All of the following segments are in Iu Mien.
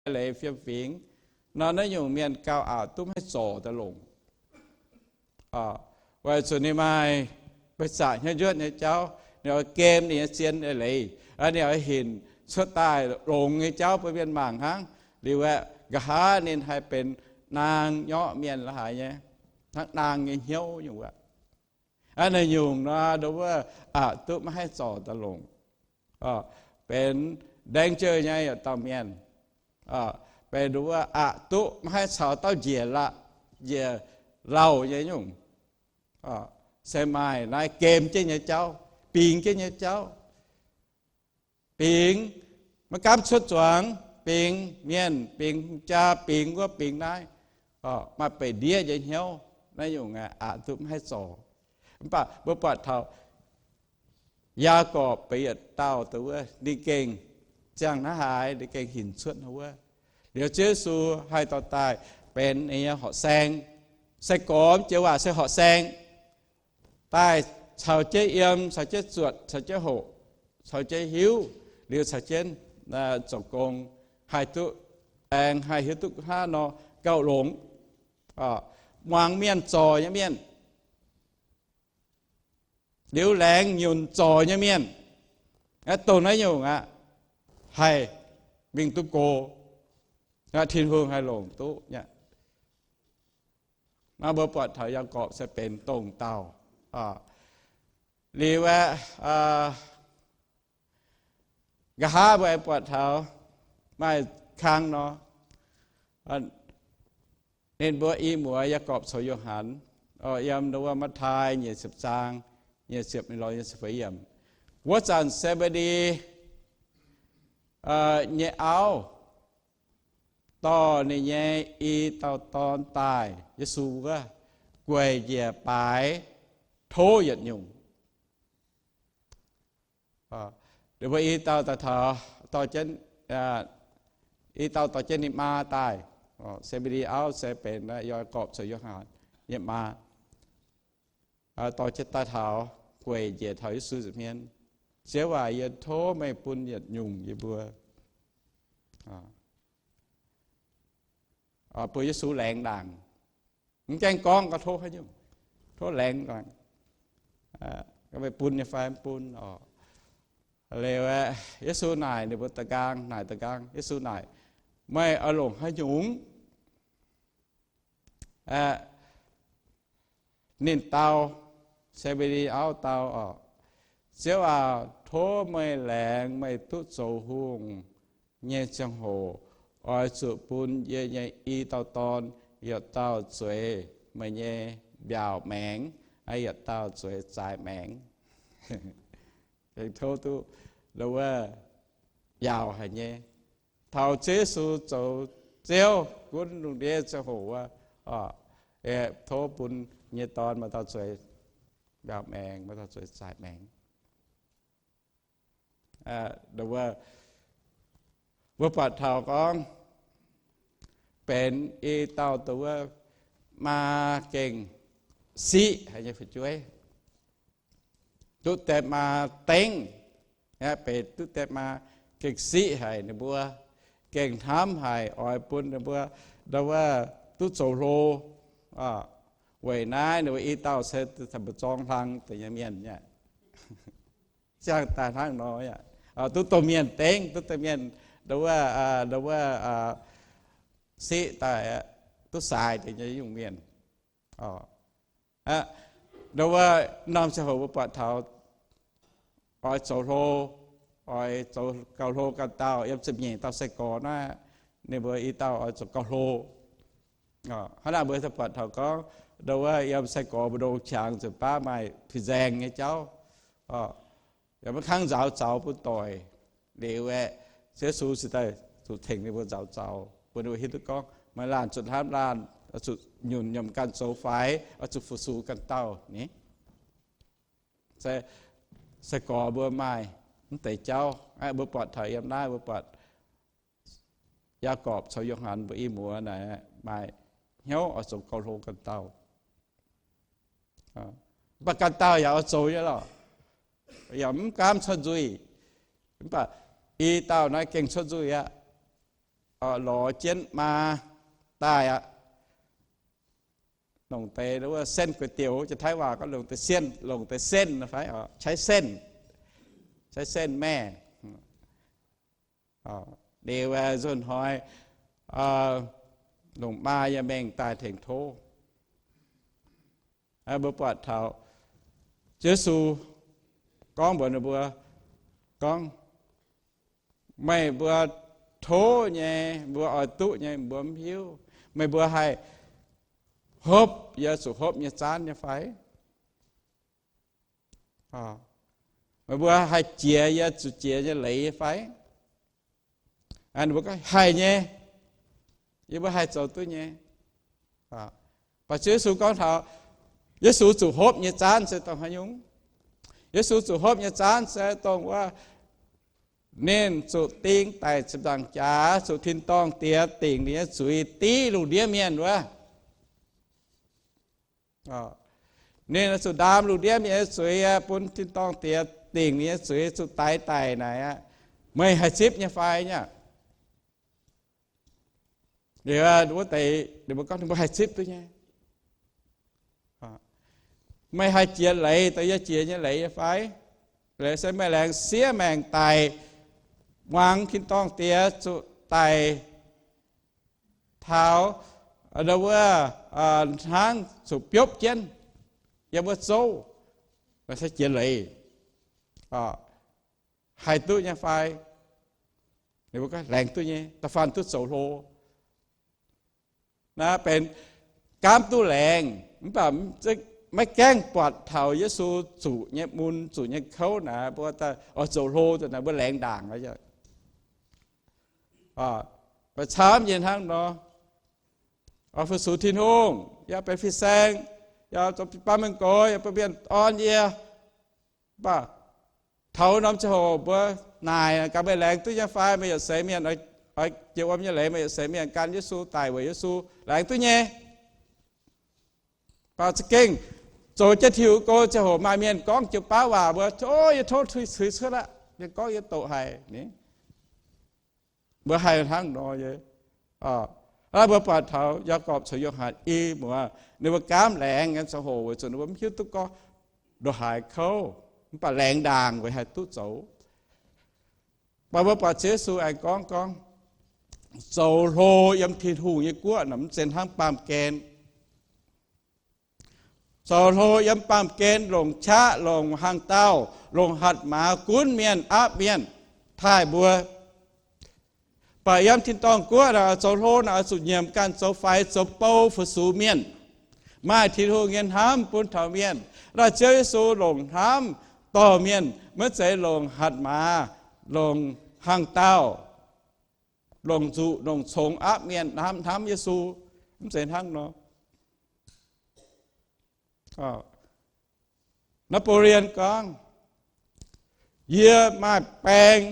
leiz fiem-fingx nor, naaiv nyungc mienh gauh aqc duqv maiv haih zorc daaih longc. Weic zuqc ninh maaih baeqc zaqc hnyouv njuotv nyei jauv, ninh oix gem ninh nyei zien leiz, ninh oix hinc cuotv daaih longx nyei jauv bun mienh mangc hnangv. Liuz aeqv, nqa'haav ninh haih benx naang nyorqv mienh la'haaix nyei, hnangv naang nyei hnyouv nyungc wuov. Naaiv nyungc nor, nduov wuov aqc duqv maiv haih zorc daaih longc, benx danger nyei yietc dauh mienh. Benx nduov wuov aqc duqv maiv haih caux dauh njiec, njiec lauh nyei nyungc. Se maaih naaiv gem jienv nyei jauv, bingx jienv nyei jauv, bingx maiv gaamv cuotv zuangx, bingx mienh, bingx jaa, bingx wuov, bingx naaiv, maaih beic ndiev nyei hnyouv. Naaiv nyungc aqc duqv maiv haih zorc. Mv baac mbuo buatc taux Yaagorpc benx yietc dauh dongh wuov, ninh gengh ziangh hnangv haaix, ninh gengh hinc cuotv hnangv wuov. Liuz Ziouv Yesu haih dorh daaih benx ninh nyei horqc saeng. Sai-gorx jiex waac se horqc saeng, daaih caux jienv yiem, caux jienv zuotc, caux jienv hoqc, caux jienv hiuv, liuz caux jienv zoux gong, haih duqv aengx haih hiuv duqv hnangv nor gauh longx. Muangx mienh zorc nyei mienh, liuz laengz nyunc zorc nyei mienh, dongh naaiv nyungc aqv, haih mingh duqv go, Tin-Hungh haih longc duqv nyei. Naaiv mbuo buatc taux Yaagorpc se benx dongh dauh. Liuz aeqv, nqa'haav mbuo aengx buatc taux maaih kang nor, ninh mbuo i muoz Yaagorpc caux Yo^han, yiem wuov Matv^taai nyeic ziepc zaang, nyeic ziepc lorz nyeic ziepc feix yiemc. Wuov zanc Saa^mbe^li nyei auv dorh ninh nyei i dauh dorn daaih Yesu wuov, gueic njiec baaix, tov yietc nyungc. Ninh mbuo i dauh daaih taux, dorh jienv, i dauh dorh jienv ninh maa daaih. Saa^mbe^li auv se benx Yaagorpc caux Yo^han nyei maa. Dorh jienv daaih taux, gueic njiec taux Yesu nza'hmien. Ziouv aac, yie tov meih bun yietc nyungc yie mbuo. Bun Yesu laengz ndaangc. Mv gaengh gorngv gauh tov haaix nyungc. Tov laengz ndaangc. Meih bun nyei fai mv bun oc. Liuz aeqv, Yesu naaic ninh mbuo da'nqaang, naaic da'nqaang. Yesu naaic, meih oix longc haaix nyungc? Ninh dau, Saa^mbe^li auv dau oc, Ziouv aac, tov meih laengz meih duqv zoux hungh nyei ziangh hoc, oix zuqc bun yie nyei i dauh dorn yietc dauh zueiz meih nyei mbiaauc maengx, yietc dauh zueiz zaaix maengx. Tov duqv wuov mbiaauc haic nyei. Taux Ziouv Yesu zoux Ziouv gunv lungh ndiev ziangh hoc wuov, tov bun nyei dorn maaih dauh zueiz mbiaauc maengx, maaih dauh zueiz zaaix maengx. Mbuo buatc taux gorngv benx i dauh dongh wuov maa gengh siqv haic nyei fu'jueiv. Duqv deix maa dengv, benx duqv deix maa gengh siqv haic ninh mbuo, gengh hnamv haic, oix bun ninh mbuo ndau wuov duqv zoux hlo. Weic naaiv ninh mbuo i dauh se mbu'zorng hlang deix nyei mienh aqv. Ziangh daaih hnangv nor aqv, duqv domh mienh dengv, duqv domh mienh ndau wuov, ndau wuov siqv daaih, duqv saaix deix nyei nyungc mienh. Ndau wuov norm ziangh hoc mbuo buatc taux oix zoux hlo, oix zoux gauh hlo ganh dauh. Yiem ziepc nyeic dauh sai-gorx naaiv, ninh mbuo i dauh oix zoux gauh hlo. Hnangv naaic mbuo buatc taux gorngv ndau wuov yiem sai-gorx mbu'ndongx qangx nzunc baav maaih tuix nzaeng nyei jauv, yaac maiv kangv nzaaux zaux bun doic. Liuz aeqv, Ziouv Yesu cingx daaih zuqc tengx ninh mbuo nzaaux zaux, bun ninh mbuo hiuv duqv gorngv maaih laanh zuqc hnamv laanh, zuqc nyunc nyiemc ganh zoux faix, zuqc fu-sux ganh dauh ni. Sai-gorx mbuo maaih mv deix jauv. Mbuo buatc taux yiem naaiv mbuo buatc Yaagorpc caux Yo^han mbuo i muoz naaic maaih hnyouv oix zoux gauh hlo ganh dauh. Mv baac ganh dauh yaac oix zoux nyei lorqc, yaac mv gaamv cuotv nzuih. Mv baac i dauh naaiv gengh cuotv nzuih aqv. lorz jienv maa daaih aqv. Longc deix wuov เส้นก๋วยเตี๋ยว, Janx-Taiv waac gorngv longc deix เส้น, longc deix เส้น fai, ใช้เส้น, ใช้เส้นแม่. Liuz nzunc hnoi longc maa yiem mengh daaih tengx tov. Mbuo buatc taux Yesu gorngv mbuox ninh mbuo gorngv, meih mbuo tov nyei, mbuo oix duqv nyei, mbuo mv hiuv. Meih mbuo haih hopv yie zuqc hopv nyei zaanv nyei fai? Meih mbuo haih jiex yie zuqc jiex nyei leiz nyei fai? Ninh mbuo gorngv, haih nyei. Yie mbuo haih zoux duqv nyei. Mv baac Ziouv Yesu gorngv taux Yesu zuqc hopv nyei zaanv se dongh haaix nyungc? Yesu zuqc hopv nyei zaanv se dongh wuov ninh zuqc ding daic ziepc nzaangc jaax, zuqc tin-dorngh Diex dingc ninh nyei zuiz div lungh ndiev mienh wuov. Ninh zuqc ndaam lungh ndiev mienh nyei zuiz bun tin-dorngh Diex dingc ninh nyei zuiz zuqc daix daic naaic aqv. Meih haih zipv nyei fai? Nyei wuov deix ninh mbuo gorngv ninh mbuo haih zipv duqv nyei. Meih haih jiex leiz dongh yie jiex nyei leiz nyei fai? Leiz se meih laengz siev maengc daic, muangx tin-dorngh Diex zuqc daic taux wuov hnangv zuqc biopv jienv yiem wuov zouv, meih se jiex leiz, haih duqv nyei fai? Ninh mbuo gorngv laengz duqv nyei, da'faanh duqv zoux hlo. Naaiv benx gaamv duqv laengz, mv baac maiv gaengh buatc taux Yesu zuqc nyei mun, zuqc nyei kouv naaic, mbuo oix zoux hlo nzunc naaic mbuo laengz ndaangc. Maaih camv nyei hnangv nor, oix fu-sux Tin-Hungh, yaac benx fin-saeng, yaac zoux baamh mienh gox, yaac bun mienh orn yie. Mv baac taux norm ziangh hoc mbuo naaic gaax, meih laengz duqv nyei fai? Meih yietc seix mienh oix jiex wuom nyei leiz, meih yietc seix mienh gan Yesu, daic weic Yesu, laengz duqv nyei. Mv baac za'gengh zoux jienv Tin-Hungh go ziangh hoc maaih mienh gorngv jiu-baauv waac mbuo, o, yie tov Tin-Hungh cuotv aqv, yie gorngv yie doqc haic. Mbuo haih hnangv nor nyei. Mbuo buatc taux Yaagorpc caux Yo^han i muoz, ninh mbuo gaamv laengz nyei ziangh hoc weic zuqc ninh mbuo mv hiuv duqv gorngv ndongc haaix kouv, mv baac laengz ndaangc weic haih duqv zoux. Mv baac mbuo buatc Ziouv Yesu aengx gorngv, gorngv, zoux hlo yiem Tin-Hungh nyei guoqv naaic mv zeiz hnangv baamh gen. Zoux hlo yiem baamh gen longc qaqv, longc hnaangx-daauh, longc hatc maaz gunv mienh, aapv mienh, taaih mbuo. Mv baac yiem tin-dorngh guoqv naaic, zoux hlo naaic oix zuqc nyiemc ganh zoux faix zoux bou fu-sux mienh, maaih Tin-Hungh nyei hnamv bun taux mienh. Naaiv Ziouv Yesu longc hnamv dorh mienh, maiv zeiz longc hatc maaz, longc hnaangx-daauh, longc nzuqc longc congx aapv mienh hnamv, hnamv Yesu. Mv zeiz hnangv nor. Napoleon gorngv, yie maaih baeng,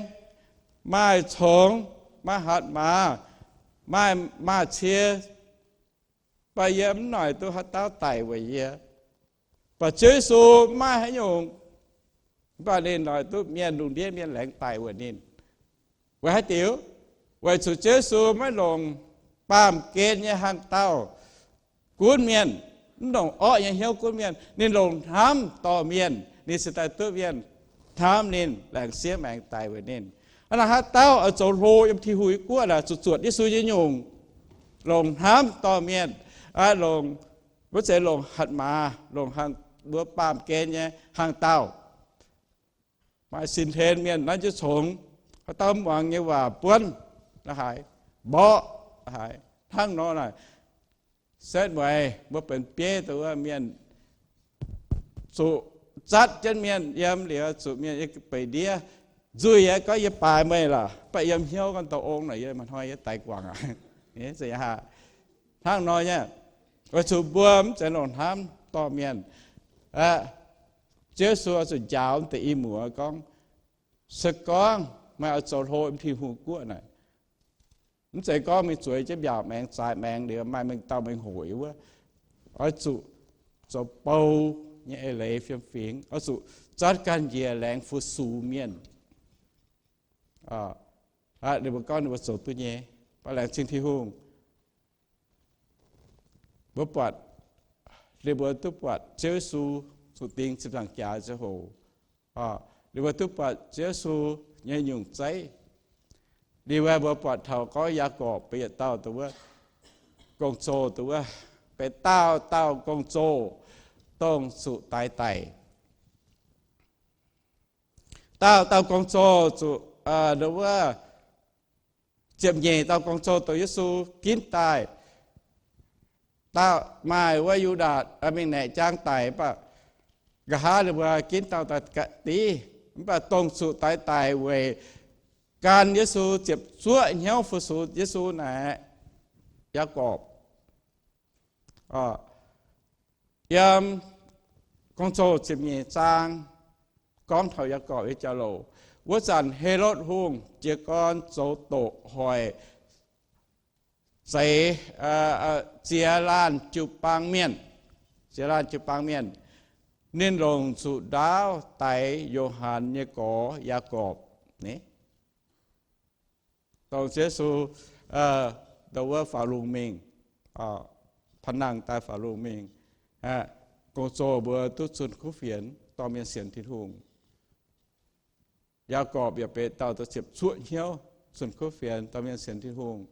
maaih congx, maaih hatc maaz, maaih, maaih cie, mv baac yie mv noic duqv haaix dauh daic weic yie. Mv baac Ziouv Yesu mv maaih haaix nyungc, mv baac ninh noic duqv mienh lungh ndiev mienh laengz daic weic ninh. Weic haaix diuc? Weic zuqc Ziouv Yesu maiv longc baamh gen nyei hnaangx-daauh gunv mienh, mv longc orqv nyei hnyouv gunv mienh. Ninh longc hnamv dorh mienh, ninh cingx daaih duqv mienh hnamv ninh, laengz siev maengx daic weic ninh. Hnangv naaic haaix dauh oix zoux hlo yiem Tin-Hungh nyei guoqv naaic, zuqc zuotc Yesu nyei nyungc, longc hnamv dorh mienh, longc, maiv zeiz longc hatc maaz, longc hnaangx, mbuo baamh gen nyei hnaangx-daauh. Maaih sin-hlen mienh nanv jienv congx, haaix dauh mv muangx nyei waac buonv, la'haaix, mborqv, la'haaix. Hnangv nor naaic, setv mueiz mbuo benx bieiv dongh wuov mienh zuqc zatv jienv mienh yiem liuz, zuqc mienh yiem beic ndiev nzuih aqv, gorngv, yie baaix meih lorqc, mv baac yiem hnyouv gorngv, dauh ong naaic, yie maaih hnoi yie daix guangc aqv. Hnangv nor nyei, weic zuqc mbuo mv zeiz longc hnamv dorh mienh. Ziouv Yesu oix zuqc njaaux deix i muoz gorngv, se gorngv meih oix zoux hlo yiem Tin-Hungh guoqv naaic, mv zeiz gorngv mingh zueiz jienv mbiaauc maengx zaaix maengx liuz maaih mengh dauh mengh hoc wuov. Oix zuqc zoux bou nyei eix leiz fiem-fingx, oix zuqc zatv ganh njiec laengz fu-sux mienh. Ninh mbuo gorngv ninh mbuo zoux duqv nyei. Mv baac laengz zingh Tin-Hungh, mbuo buatc, liuz mbuo duqv buatc Ziouv Yesu zuqc ding ziepc nzaangc jaax ziangh hoc. Liuz mbuo duqv buatc Ziouv Yesu nyei nyungc zeiv. Liuz mbuo buatc taux gorngv Yaagorpc benx yietc dauh dongh wuov gong-zoh, dongh wuov benx dauh dauh gong-zoh dongh zuqc daix daic. Dauh dauh gong-zoh zuqc, dongh wuov ziepc nyeic dauh gong-zoh dongh Yesu ginv daaih. Dauh maaih wuov Yu^ndaatc mingh naeqc jaang daic, mv baac nqa'haav ninh mbuo ginv dauh daaih div, mv baac dongh zuqc daix daic weic gan Yesu, ziepc zuoqv hnyouv fu-sux Yesu naaic, Yaagorpc. Yiem Gong-Zoh ziepc nyeic zaang gorngv taux Yaagorpc nyei jauv-louc. Wuov zanc Helotv Hungh jiez gorn zoux doqc hoic zeix, ziex laanh jiu-baang mienh, ziex laanh jiu-baang mienh, ninh longc zuqc ndaauv daix Yo^han nyei gorx, Yaagorpc. Dongh Yesu, dongh wuov faaux lungh mingh, pa'nangh daaih faaux lungh mingh, gong-zoh mbuo duqv zunh kuv fienx dorh mienh sienx Tin-Hungh. Yaagorpc yaac benx dauh da'ziepc zuoqv hnyouv zunh kuv fienx dorh mienh sienx Tin-Hungh.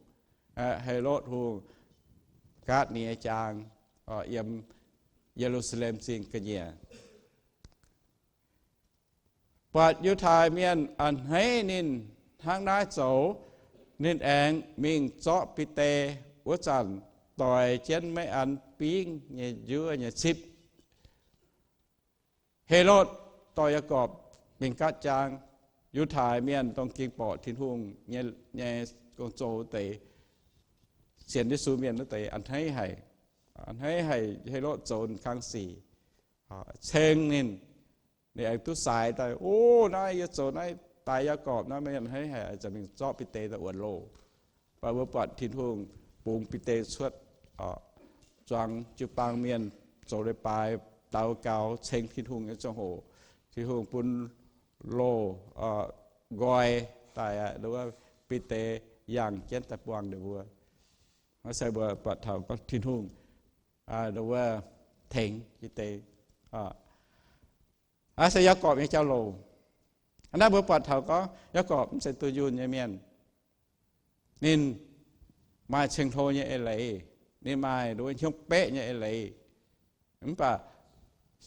Helotv Hungh gaatv ninh nyei jaang, yiem Ye^lu^saa^lem Zingh ga'nyiec. Buatc Yiutai Mienh a'hneiv ninh hnangv naaiv zoux, ninh aengx mingh zorqv Bide. Wuov zanc doix jienv maiv an bingv nyei njuov nyei cipv. Helotv dorh Yaagorpc mingh gaatv jaang. Yiutai Mienh dongh ging borqc Tin-Hungh nyei gong-zoh wuov deix, sienx Yesu mienh wuov deix a'hneiv haic, a'hneiv haic Helotv zoux kang sic, ceng ninh. Ninh aengx duqv saaix daaih, o, naaiv yie zoux naaiv daix Yaagorpc naaiv, mienh a'hneiv haic, a'nzengc mingh zorqv Bide daaih wuonx loh. Mv baac mbuo buatc Tin-Hungh bungx Bide cuotv, zuangx jiu-baang mienh zoux leiz-baaix daux gaux ceng Tin-Hungh nyei ziangh hoc, Tin-Hungh bun loh nqoi daaih, Bide yangh jienv daaih buangh ninh mbuo. Naaiv se mbuo buatc taux gorngv Tin-Hungh wuov tengx Bide. Naaiv se Yaagorpc nyei jauv-louc. Naaiv mbuo buatc taux gorngv Yaagorpc mv zeiz dunh yunh nyei mienh. Ninh maaih ceng-hlo nyei eix leiz, ninh maaih nduov hnyouv beqv nyei eix leiz. Mv baac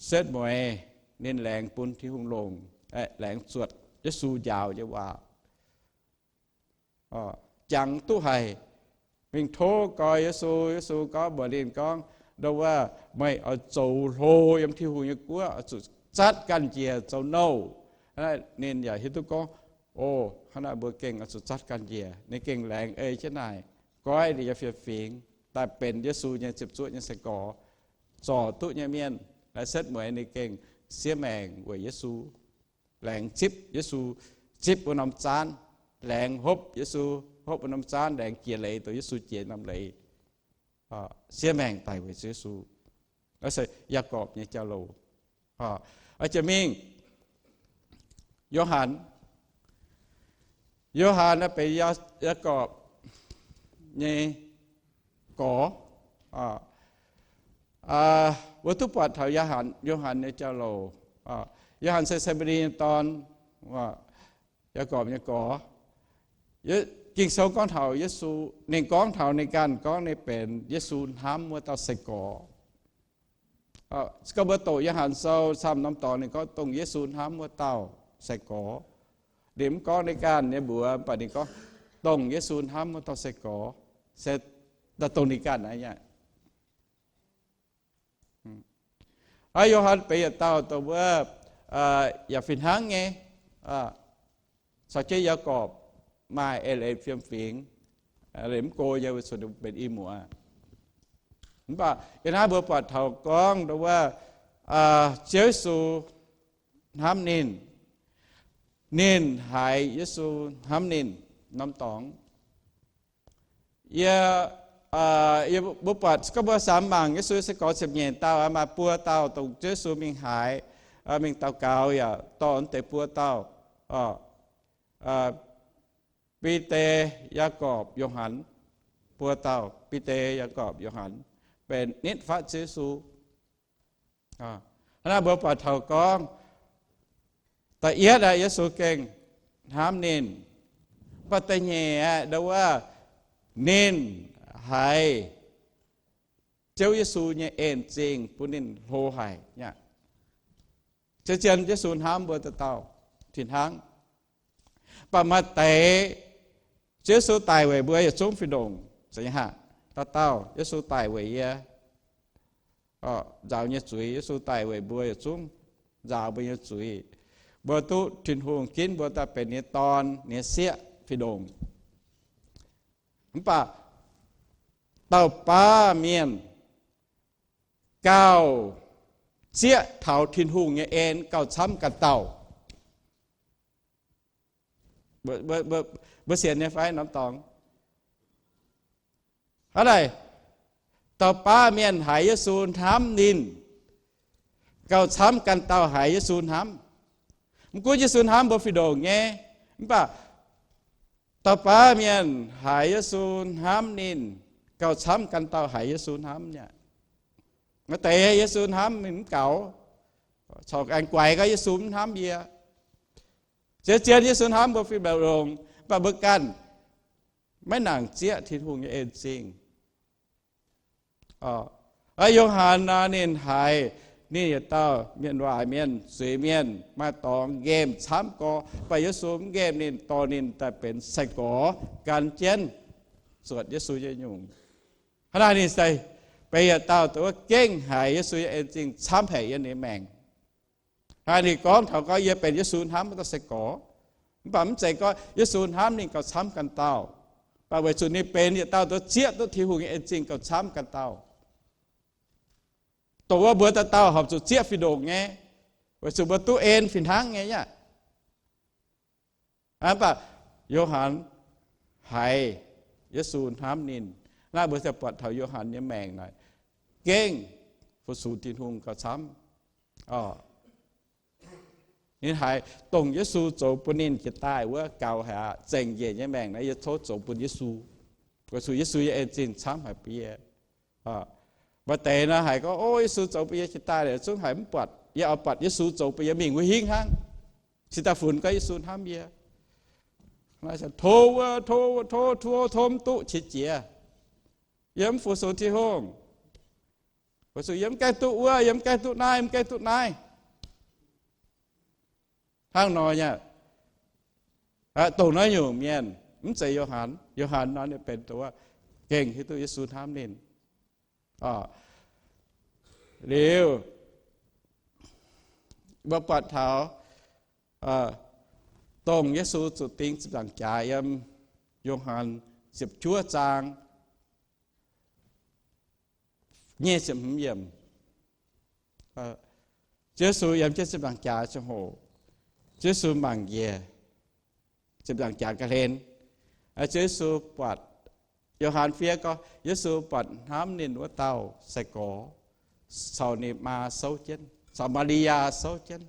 setv mueiz ninh laengz bun Tin-Hungh longc, laengz zuotc Yesu njaaux nyei waac. Jangx duqv haic, mingh tov nqoi Yesu. Yesu gorngv mbuox ninh gorngv, ndoh wuov, meih oix zoux hlo yiem Tin-Hungh nyei guoqv oix zuqc zatv ganh njiec zoux nouh. Ninh yaac hiuv duqv gorngv, o, hnangv naaic mbuo gengh oix zuqc zatv ganh njiec. Ninh gengh laengz ei jienv naaic, goiv ninh nyei fiem-fingx daaih benx Yesu nyei ziepc zuoqv nyei sai-gorx, zorc duqv nyei mienh. Naaiv setv mueiz ninh gengh siev maengc weic Yesu, laengz zipv Yesu, zipv wuov norm zaanv, laengz hopv Yesu, hopv wuov norm zaanv, laengz jiex leiz dongh Yesu jiex norm leiz, siev maengc daic weic Yesu. Naaiv se Yaagorpc nyei jauv-louc. Jiex mingh, Yo^han. Yo^han naaiv benx Yaagorpc nyei gorx. Mbuo duqv buatc taux Yo^han, Yo^han nyei jauv-louc. Yo^han se Se^mbe^ni nyei dorn, Yaagorpc nyei gorx. Ging-Sou gorngv taux Yesu, ninh gorngv taux ninh ganh gorngv ninh benx Yesu hnamv wuov dauh sai-gorx. Se gorngv mbuo doqc Yo^han Sou camv norm dorngx ninh gorngv dongh Yesu hnamv wuov dauh sai-gorx. Ninh mv gorngv ninh ganh nyei mbuox, mv baac ninh gorngv dongh Yesu hnamv wuov dauh sai-gorx, se dongh ninh ganh aqv. Aa, Yo^han benx yietc dauh dongh wuov yaac fih hnangv nyei caux jienv Yaagorpc maaih eix leiz fiem-fingx, mv go nyei weic zuqc benx i muoz. Mv baac yiem naaiv mbuo buatc taux gorngv dongh wuov Ziouv Yesu hnamv ninh, ninh haiz Yesu hnamv ninh norm dorngx. Yie, yie, mbuo buatc gorngv mbuo samx mangc Yesu se gorx ziepc nyeic dauh, maaih buo dauh dongh Ziouv Yesu mingh haaix, mingh daux gaux yaac dorh deix buo dauh, Bide, Yaagorpc, Yo^han. buo dauh, Bide, Yaagorpc, Yo^han, benx nitv fatv Ziouv Yesu. Hnangv naaiv mbuo buatc taux gorngv, da'yietv aeqv, Yesu gengh hnamv ninh. Mv baac da'nyeic aeqv, ndau wuov, ninh haiz Ziouv Yesu nyei en zingh bun ninh hlo haic aqv. Zien-zien Yesu hnamv mbuo dauh dauh fih hnangv. Mv baac maaih deix, Ziouv Yesu daic weic mbuo yietc zungv fih-ndongc. Zeiz nyei haic, dauh dauh, Yesu daic weic yie nzaaux nyei zuiz. Yesu daic weic mbuo yietc zungv nzaaux mbuo nyei zuiz. Mbuo duqv Tin-Hungh ginv mbuo daaih benx ninh nyei dorn, ninh nyei sieqv fih-ndongc. Mv baac dauh baav mienh gauh zieqv taux Tin-Hungh nyei en gauh camv ganh dauh. Mbuo sienx nyei fai norm dorngx? Hnangv naaic, dauh baav mienh haiz Yesu hnamv ninh gauh camv ganh dauh haiz Yesu hnamv. Mv gunv Yesu hnamv mbuo fih-ndongc nyei, mv baac dauh baav mienh haiz Yesu hnamv ninh gauh camv ganh dauh haiz Yesu hnamv nyei. Maaih deix Yesu hnamv ninh mv gaux, corc aengx guaix gorngv Yesu mv hnamv yie. Zien-zien Yesu hnamv mbuo fih-ndongc, mv baac mbuo ganh maiv nangc zieqv Tin-Hungh nyei en zingh. Yo^han nor, ninh haiz ninh yietc dauh mienh waaic mienh, zuiz-mienh, maaih dorngx nqemh camv gorx, mv baac Yesu mv nqemh ninh, dorh ninh daaih benx sai-gorx gan jienv zuotc Yesu nyei nyungc. Hnangv naaic ninh se benx yietc dauh dongh wuov gengh haiz Yesu nyei en zingh camv haic yiem ninh maengc. Hnangv naaic ninh gorngv taux gorngv, yie benx Yesu hnamv wuov dauh sai-gorx. Mv baac mv zeiz gorngv Yesu hnamv ninh gauh camv ganh dauh, mv baac weic zuqc ninh benx yietc dauh dongh zieqv duqv Tin-Hungh nyei en zingh gauh camv ganh dauh. Dongh wuov mbuo dauh dauh horpc zuqc zieqv fih-ndongc nyei, weic zuqc mbuo duqv en fih hnangv nyei aqv. Mv baac Yo^han haiz Yesu hnamv ninh. Naaiv mbuo ziouc buatc taux Yo^han nyei maengc naaic gengh fu-sux Tin-Hungh gauh camv. Ninh haiz dongh Yesu zoux bun ninh jiex daaih wuov gaux haic aqv. Zengc njiec nyei maengc naaiv yie tov zoux bun Yesu, weic zuqc Yesu nyei en zingh camv haic bun yie. Maaih deix nor haiz gorngv, o, Yesu zoux bun yie jiex daaih liuz zungv haiz mv buatc, yie oix buatc Yesu zoux bun yie mingh wuov hingv hnangv, cingx daaih funx gorngv Yesu hnamv yie. Tov wuov, tov wuov, tov, tov, tov mv duqv qiex jiez. Yie mv fu-sux Tin-Hungh, weic zuqc yie mv gaengh duqv wuov, yie mv gaengh duqv naaiv, mv gaengh duqv naaiv. Hnangv nor nyei, dongh naaiv nyungc mienh mv zeiz Yo^han. Yo^han nor ninh benx dongh wuov gengh hiuv duqv Yesu hnamv ninh. Liuz, mbuo buatc taux dongh Yesu zuqc ding ziepc nzaangc jaax yiem Yo^han ziepc juov zaang nyic ziepc hmz yiemc. Ziouv Yesu yiem jienv ziepc nzaangc jaax ziangh hoc, Ziouv Yesu mangc njiec ziepc nzaangc jaax ga'hlen. Ziouv Yesu buatc, Yo^han fiev gorngv, Yesu buatc hnamv ninh wuov dauh sai-gorx caux ninh maa souv jienv, caux Maa^li^yaa souv jienv.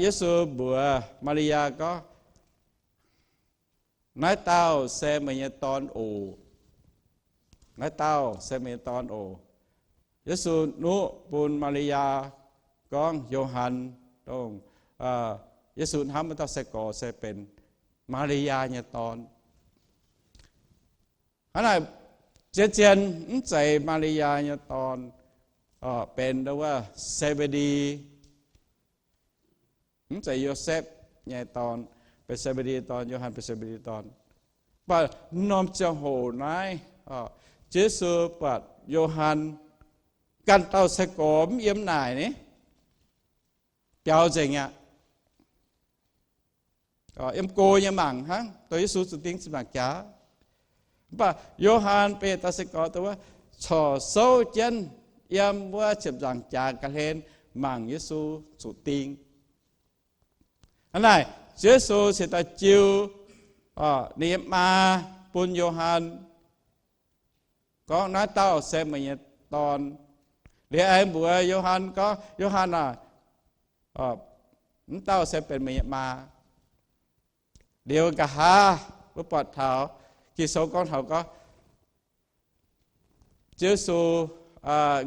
Yesu mbuox Maa^li^yaa gorngv, naaiv dauh se meih nyei dorn oc. Naaiv dauh se meih nyei dorn oc. Yesu nuqv bun Maa^li^yaa gorngv Yo^han, dongh Yesu hnamv wuov dauh sai-gorx se benx Maa^li^yaa nyei dorn. Hnangv naaic, zien-zien mv zeiz Maa^li^yaa nyei dorn, benx wuov Se^mbe^ndi, mv zeiz Yosepv nyei dorn, benx Se^mbe^ndi dorn, Yo^han benx Se^mbe^ndi dorn. Mv baac norm ziangh hoc naaiv, Yesu buatc Yo^han ganh dauh sai-gorx mv yiem naaic ni, biaux nzengc aqv. Yiem go nyei mangc hnangv, dongh Yesu zuqc ding ziepc nzaangc jaax. Mv baac Yo^han benx dauh sai-gorx dongh wuov corc souv jienv yiem wuov ziepc nzaangc jaax ga'hlen mangc Yesu zuqc ding. Hnangv naaic, Ziouv Yesu cingx daaih jiu ninh nyei maa bun Yo^han gorngv, naaiv dauh se meih nyei dorn. Liuz aengx mbuox Yo^han gorngv, Yo^han aah, mv dauh se benx meih nyei maa. Liuz nqa'haav mbuo buatc taux Ging-Sou gorngv taux gorngv Ziouv Yesu,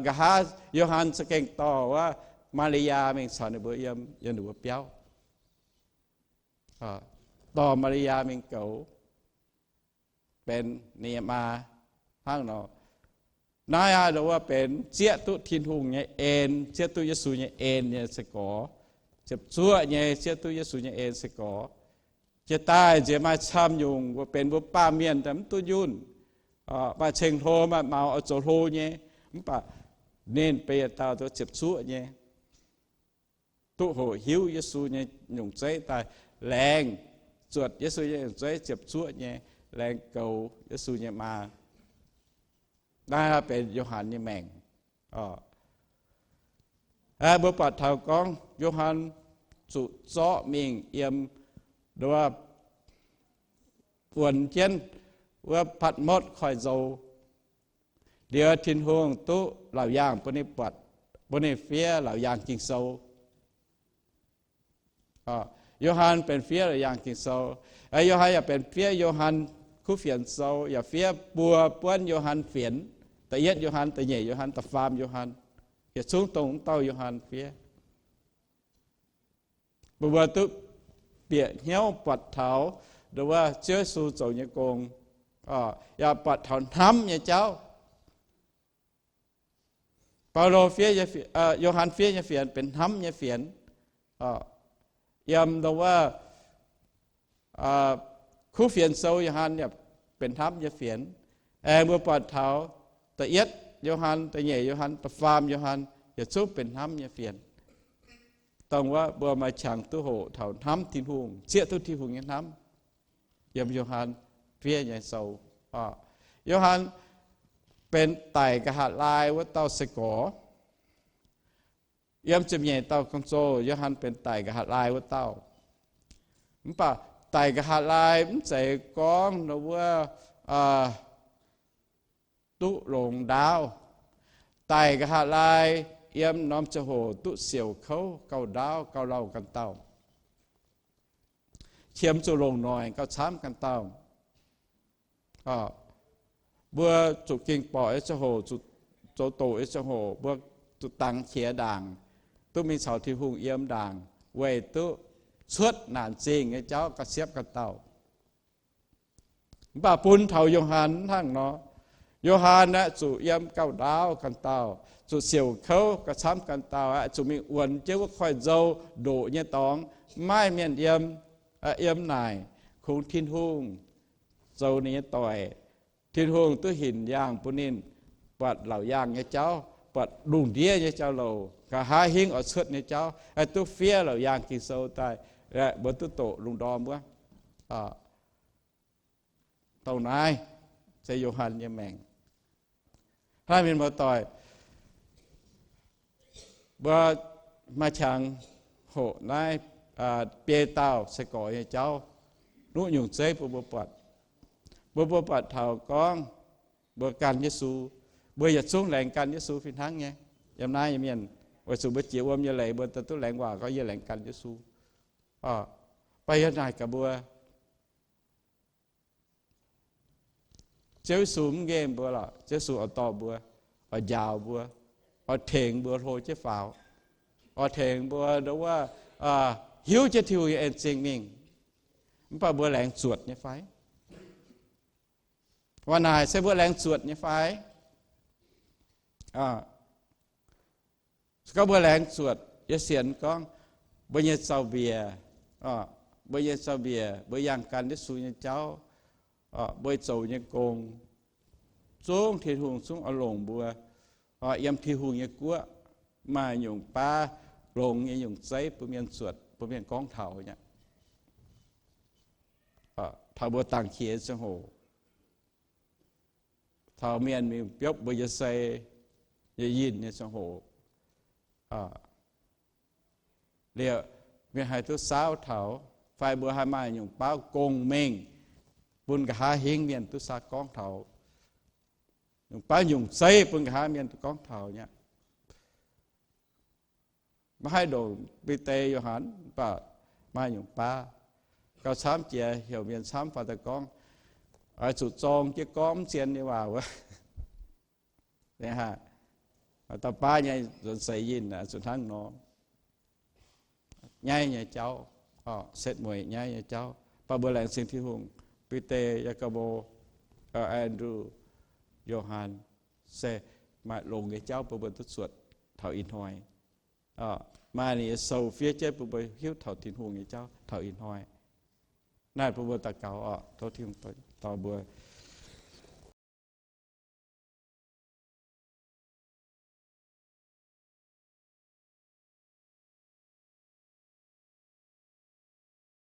nqa'haav Yo^han za'gengh dorh wuov Maa^li^yaa mingh caux ninh mbuo yiem, yiem ninh mbuo biauv. Dorh Maa^li^yaa mingh goux benx ninh nyei maa hnangv nor. Naaiv aqv, ndongc wuov benx zieqv duqv Tin-Hungh nyei en, zieqv duqv Yesu nyei en nyei sai-gorx, ziepc zuoqv nyei zieqv duqv Yesu nyei en sai-gorx. Jiex daaih nziex maaih camv nyungc mbuo benx mbuo baamh mienh daaih mv duqv nyunh, maaih ceng-hlo maaih maux oix zoux hlo nyei, mv baac ninh benx yietc dauh ziepc zuoqv nyei, duqv hoqc hiuv Yesu nyei nyungc zeiv daaih, laengz zuotc Yesu nyei nyungc zeiv ziepc zuoqv nyei, laengz goux Yesu nyei maa. Naaiv benx Yo^han nyei maengc. Mbuo buatc taux gorngv Yo^han zuqc zorqv mingh yiem wuov wuonx jienv wuov Patv^motv Koiv-Nzou. Liuz Tin-Hungh duqv laauc yaangh bun ninh buatc, bun ninh fiev laauc yaangh Ging-Sou. Yo^han benx fiev laauc yaangh Ging-Sou. Yo^han yaac benx fiev Yo^han Kuv Fienx Sou, yaac fiev buo buonv Yo^han fienx, da'yietv Yo^han, da'nyeic Yo^han, da'faam Yo^han, yietc zungv dongh wuov dauh Yo^han fiev. Mbuo, mbuo duqv bieqc hnyouv buatc taux ndongc wuov Ziouv Yesu zoux nyei gong, yaac buatc taux hnamv nyei jauv. Baulo fiev, Yo^han fiev nyei fienx benx hnamv nyei fienx. Yiem ndongc wuov Kuv Fienx Sou Yo^han yaac benx hnamv nyei fienx. Aengx mbuo buatc taux da'yietv Yo^han, da'nyeic Yo^han, da'faam Yo^han yietc zungv benx hnamv nyei fienx. Dongh wuov mbuo maaih qangx duqv hoqc taux hnamv Tin-Hungh, zieqv duqv Tin-Hungh nyei hnamv. Yiem Yo^han fiev nyei sou, Yo^han benx daic nqa'haav laai wuov dauh sai-gorx. Yiem ziepc nyeic dauh gong-zoh, Yo^han benx daic nqa'haav laai wuov dauh. Mv baac daic nqa'haav laai mv zeiz gorngv wuov duqv longx ndaauv. Daic nqa'haav laai yiem norm ziangh hoc duqv siouc kouv gauh ndaauv gauh lauh ganh dauh, qiemx zuqc longc noic gauh camv ganh dauh. Mbuo zuqc ging borqc nyei ziangh hoc, zoux doqc nyei ziangh hoc, mbuo zuqc dangx qiex ndaangc, duqv mingh caux Tin-Hungh yiem ndaangc, weic duqv cuotv naanc zingh nyei jauv gauh siepv ganh dauh. Mv baac bun taux Yo^han hnangv nor, Yo^han aeqv, zuqc yiem gauh ndaauv ganh dauh, zuqc siouc kouv gauh camv ganh dauh aqv, zuqc mingh wuonx jienv wuov koiv-nzou ndoqc nyei dorngx, maiv maaih mienh yiem, yiem naaic, kungx Tin-Hungh zoux ninh nyei doic. Tin-Hungh duqv hinc yaangh bun ninh buatc laauc yaangh nyei jauv, buatc lungh ndiev nyei jauv-louc, nqa'haav hingv oix cuotv nyei jauv, aeqv, duqv fiev laauc yaangh Ging-Sou daaih, mbuo duqv doqc lungh ndorm wuov. Dongh naaiv se Yo^han nyei maengc. Hnangv mienh muoz-doic, mbuo maaih qangx hoqc naaiv biei dauh sai-gorx nyei jauv, nuqv nyungc zeiv bun mbuo buatc. Mbuo, mbuo buatc taux gorngv mbuo gan Yesu, mbuo yietc zungv laengz gan Yesu fih hnangv nyei. Yiem naaiv nyei mienh, weic zuqc mbuo jiex wuom nyei leiz, mbuo daaih duqv laengz waac gorngv yie laengz gan Yesu. Mv baac yie naaic gaax mbuo, Ziouv Yesu mv nqemh mbuo lorqc. Ziouv Yesu oix dorh mbuo, oix njaaux mbuo, oix tengx mbuo hlo jienv faaux, oix tengx mbuo ndongc wuov hiuv jienv Tin-Hungh nyei en zingh mingh. Mv baac mbuo laengz zuotc nyei fai? Waac naaic se mbuo laengz zuotc nyei fai? Se gorngv mbuo laengz zuotc, yie sienx gorngv mbuo nyei zaux-mbiec, mbuo nyei zaux-mbiec, mbuo yangh gan Yesu nyei jauv, mbuo zoux nyei gong, zungv Tin-Hungh zungv oix longc mbuo yiem Tin-Hungh nyei guoqv maaih nyungc baav longx nyei nyungc zeiv bun mienh zuotc, bun mienh gorngv taux nyei. Taux mbuo dangx qiex ziangh hoc, taux mienh mingh biopv mbuo nyei sei, nyei yinh nyei ziangh hoc, liuz mienh haih duqv saauv taux, fai mbuo haih maaih nyungc baav gong-mengh bun nqa'haav hingv mienh duqv saa gorngv taux, nyungc baav nyungc zeiv bun nqa'haav mienh duqv gorngv taux nyei. Maiv haih ndongc Bide, Yo^han, mv baac maaih nyungc baav gauh camv jiex heuc mienh camv faaux daaih gorngv, oix zuqc zorng jienv gorngv zien nyei waac wuov. Dauh baav nyei nzuonx seix yinh zuqc hnangv nor. Nyaiv nyei jauv, setv mueiz nyaiv nyei jauv. Mv baac mbuo laengz zingh Tin-Hungh, Bide, Yaagorbo, Andrew, Yo^han, se maaih longx nyei jauv bun mbuo duqv zuotc taux ih hnoi. Maaih ninh nyei sou fiev jienv bun mbuo hiuv taux Tin-Hungh nyei jauv taux ih hnoi. Naaiv bun mbuo daux gaux oc. Tov Tin-Hungh dorh mbuo.